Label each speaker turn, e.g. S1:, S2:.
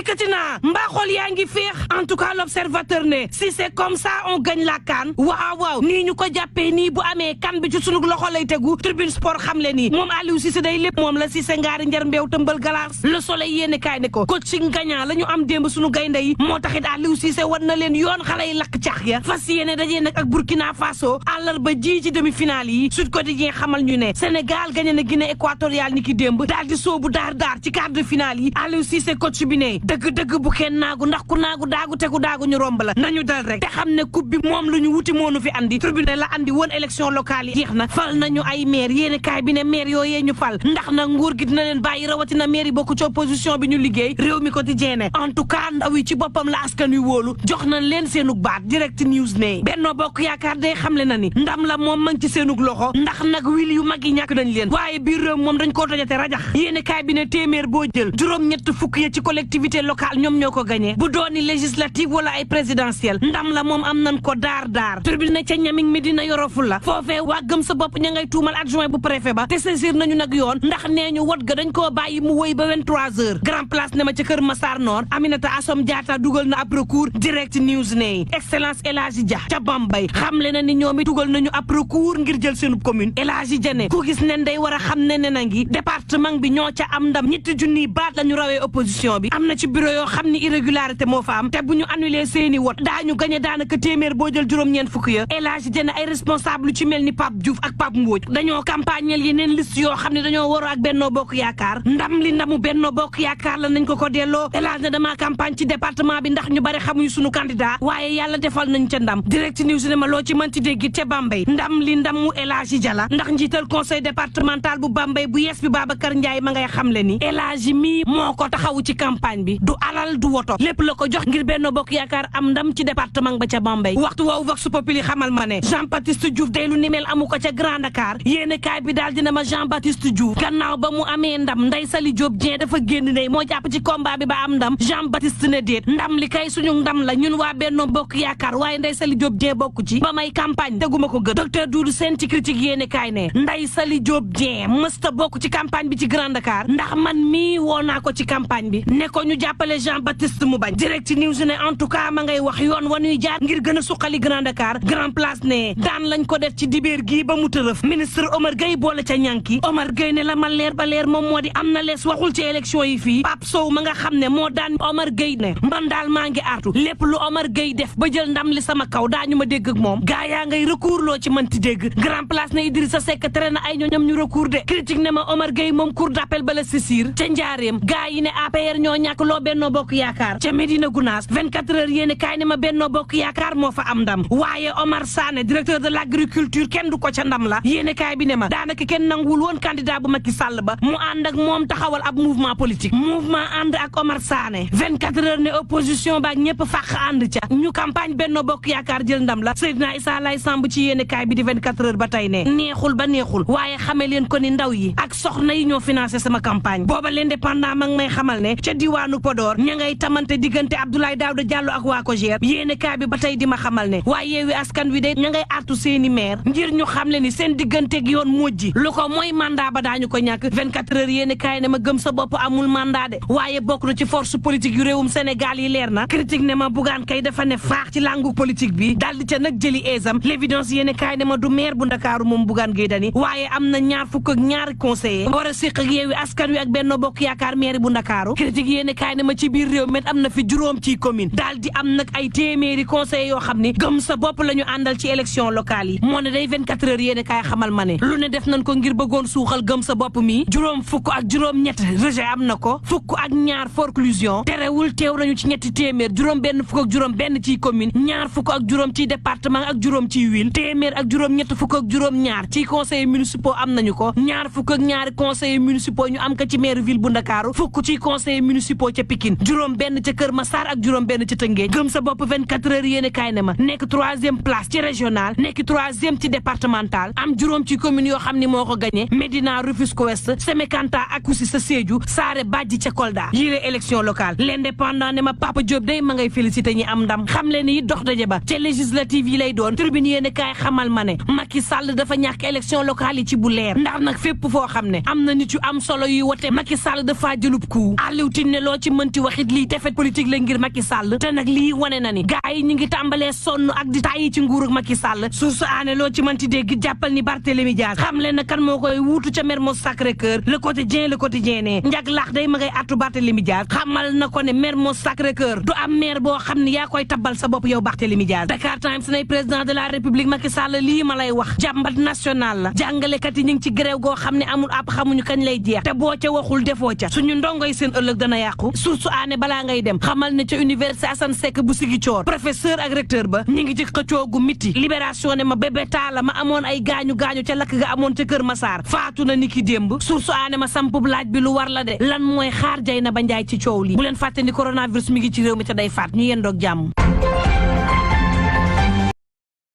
S1: dikkati naa mbaa xool yaa ngi féex en tout cas l'observateur ne si c'est comme ça on gagne la CAN waaw nii ñu ko jàppee nii bu amee CAN bi ci sunu loxo lay tegu tribune sport xam le nii moom Aliou Cissé day lépp moom la Cissé ngaari njar mbeew tëmbal galaas le soleil yéene kaay ne ko coaching gagnant la ñu am démb sunu gaynde yi moo taxit Aliou Cissé war na leen yoon xale yi lakk cax ya fas yéene dajee nag ak Burkina Faso àllarba ji ci demi-finale yi Sud Quotidien xamal ñu ne Sénégal gagné na Guinée équatoriale ni ki démb daal di soobu daar ci quart de finale yi Aliou Cissé coach bi ne dëgg bu kenn naagu ndax ku naagu daagu tegu daagu ñu romb la nañu dal rek te xam ne coupe bi moom lu ñu wuti moonu fi andi tribunal la andi woon élection locale yi jeex na fal nañu ay maire yéene kaay bi ne maire yooyee ñu fal ndax nag nguur gi dina leen bàyyi rawatina maire yi bokk ci opposition bi ñu liggéey réew mi quotidien ne en tout cas ndaw yi ci boppam la askan wi wóolu jox nañ leen seenug baat direct news ne Benno Bokk Yaakaar day xamle na ni ndam la moom mang ci seenug loxo ndax nag wil yu mag yi ñàkk nañ leen waaye biir réew moom dañ koo tojate rajax yéene kaay bi ne téeméer boo jël juróom-ñett fukk ya ci collectivité locale ñoom ñoo ko gagné bu dooni législative wala ay présidentielle ndam la moom am nañ ko daar tribune ca ñaming mi dina yoroful la foofee waa gëm sa bopp ña ngay tuumal adjoint bu préfet ba te saisir nañu nag yoon ndax nee ñu wot ga dañ koo bàyyi mu wëy ba 23h grand place ne ma ca kër Massar Nord Aminata Assom Diatta dugal na ab recours direct news ne excellence El Hadji Dia ca Bambey xamle na ni ñoom it dugal nañu ab recours ngir jël seenub commune El Hadji Dia ne ku gis nen day war a xam ne na ngi département bi ñoo ca am ndam ñetti junniy baat la ñu rawee opposition bi am na ci bureau yoo xam ni irrégularité moo fa am te bu ñu annulé seeni wot daañu gañe daanaka téeméer boo jël juróom-ñeent fukk ya El Hadji Dia ay responsable ci mel ni Pape Diouf ak Pape Mbodj dañoo campagnel yeneen liste yoo xam ne dañoo waroo ak Benno Bokk Yaakaar ndam li ndamu Benno Bokk Yaakaar la nañ ko delloo El Hadji Dia dama campagne ci département bi ndax ñu bari xamuñu sunu candidat waaye yàlla defal nañ ca ndam direct news ne ma loo ci mënti dégg te Bambey ndam li ndamu El Hadji Dia la ndax njiital conseil départemental bu Bambey bu yees bi Babacar Ndiaye ma ngay xamle ni El Hadji mi moo ko taxawu ci campagne bi du alal du woto lépp la ko jox ngir Benno Bokk Yaakaar am ndam ci département ba ca Bambey waxtu woowu Vox Populi xamal ma ne Jean-Baptiste Diouf day lu ni mel amu ko ca Grand Dakar yéene kaay bi daal dina ma Jean-Baptiste Diouf gannaaw ba mu amee ndam Ndeye Saly Diop Dieng dafa génn ne moo jàpp ci combat bi ba am ndam Jean-Baptiste ne déet ndam li kay suñu ndam la ñun waa Benno Bokk Yaakaar waaye Ndeye Saly Diop Dieng bokku ci ba may campagne teguma ko gën docteur Doudou Sène ci critique yéene kaay ne Ndeye Saly Diop Dieng mësta bokk ci campagne bi ci Grand Dakar ndax man mii woo naa ko ci campagne bi ne ko ñu jàppale Jean-Baptiste mu bañ direct news ne en tout cas ma ngay wax yoon wa ñuy jaar ngir gën a suqali Grand Dakar Grand Place ne daan lañ ko def ci dibéer gii ba mu tërëf ministre Omar Gueye boole ca ñànki Omar Gueye ne la ma leer ba leer moom moo di am na lees waxul ci élection yi fii Pape Sow ma nga xam ne moo daan Omar Gueye ne man daal maa ngi artu lépp lu Omar Gueye def ba jël ndam li sama kaw daañu ma dégg ak moom gaa yaa ngay recours loo ci mënti dégg Grand Place ne Idrissa Seck tere na ay ñoñam ñu recours de critique ne ma Omar Gueye moom cour d'appel ba la saisir ca njaareem gaa yi ne APR ñoo ñàkk loo Benno Bokk Yaakaar ca Médina Gounass 24 heures yéene kaay ne ma Benno Bokk Yaakaar moo fa am ndam waaye Omar Sané directeur de l'agriculture kenn du ko ca ndam la yéene kaay bi ne ma daanaka kenn nanguwul woon candidat bu Macky Sall ba mu ànd ak moom taxawal ab mouvement politique mouvement ànd ak Omar Sané 24 heures ne opposition ba ñëpp fàq ànd ca ñu campagne Benno Bokk Yaakaar jël ndam la Seydina Issa Laye Samb ci yéene kaay bi di 24 heures ba tey ne neexul ba neexul waaye xamee leen ko ni ndaw yi ak soxna yi ñoo financé sama campagne booba l'Indépendant ma ngi may xamal ne ca diwaanu Podor ña ngay tamante diggante Abdoulaye Daouda Diallo ak waa Kogère yéene kaay bi ba tey di ma xamal ne waaye Yewwi Askan Wi de ña ngay artu seeni maire ngir ñu xam le ni seen digganteeg yoon mujji lu ko mooy mandat ba daañu ko ñàkk 24 heures yéene kaay ne ma gëm sa bopp amul mandat de waaye bokk na ci force politique yu réewum Sénégal yi leer na critique ne ma Bougane kay dafa ne faax ci langu politique bi daldi ca nag jëli eesam l'évidence yéene kaay ne ma du maire bu Ndakaaru moom Bougane Gueye Dany waaye am na ñaar fukk ak ñaari conseiller war a séq ak Yewwi Askan Wi ak Benno Bokk Yaakaar maire bu Ndakaaru critique yéene kaay ne ma ci biir réew met am na fi juróom ci commune daal di am nag ay téeméeri conseillers yoo xam ni gëm sa bopp la ñu àndal ci élection locale yi moo ne day 24 heures yéene kaay xamal ma ne lu ne def nañ ko ngir bëggoon suuxal gëm sa bopp mi juróom fukk ak juróom ñett rejet am na ko fukk ak ñaar forclusion terewul teew nañu ci ñetti téeméer juróom benn fukk ak juróom benn ci commune ñaar fukk ak juróom ci département ak juróom ci ville téeméer ak juróom ñett fukk ak juróom ñaar ci conseillers municipaux am nañu ko ñaar fukk ak ñaari conseillers municipaux ñu am ko ci maire ville bu Ndakaaru fukk ci conseillers municipaux ca Pikine juróom benn ca Kër Massar ak juróom benn ca Tëngéej gëm sa bopp 24 heures yéene kaay ne ma nekk 3e place ci régional nekk 3e ci départemental am juróom ci commune yoo xam ni moo ko gagné Médina Rufisque Ouest Sémékanta ak Oussouye sa Sédhiou Saare Badji ca Kolda yile élection locale l'Indépendant ne ma Papa Diop day ma ngay félicité ñi am ndam xam leen ni dox daje ba ca législative yi lay doon tribune yéene kaay xamal ma ne Macky Sall dafa ñàkk élection locale yi ci bu leer ndax nag fépp foo xam ne am na nit yu am solo yuy wote Macky Sall dafa jëlub ku Aliou Tine ne loo ci mënti waxit lii défaite politique la ngir Macky Sall te nag lii wane na ni gars yi ñu ngi tàmbalee sonn ak di tàyyi ci nguur ak Macky Sall source aane loo ci mënti dégg jàppal ni Barthélémy Dias xam leen na kan moo koy wuutu ca Mermoz Sacré-Cœur le quotidien ne njag laax day ma ngay attu Barthélémy Dias xamal na ko ne Mermoz Sacré-Cœur du am maire boo xam ne yaa koy tabbal sa bopp yow Barthélémy Dias Dakar Times nay président de la République Macky Sall lii ma lay wax jàmbat national la jàngalekat yi ñu ngi ci grève goo xam ne amul ab xamuñu kañ lay jeex te boo ca waxul defoo ca suñu ndongoy seen ëllëg dana yàqu source aane balaa ngay dem xamal ne ca université Assane Seck bu Ziguinchor professeur ak recteur ba ñu ngi ci xëccoo gu miti libération ne ma bébé taala ma amoon ay gaañu ca lakk ga amoon ca Kër Massar faatu na niki démb source aane ma sampub laaj bi lu war la de lan mooy xaar jay na ba njaay ci coow li bu leen fàtte ni coronavirus mi ngi ci réew mi te day faat ñu yendoog jàmm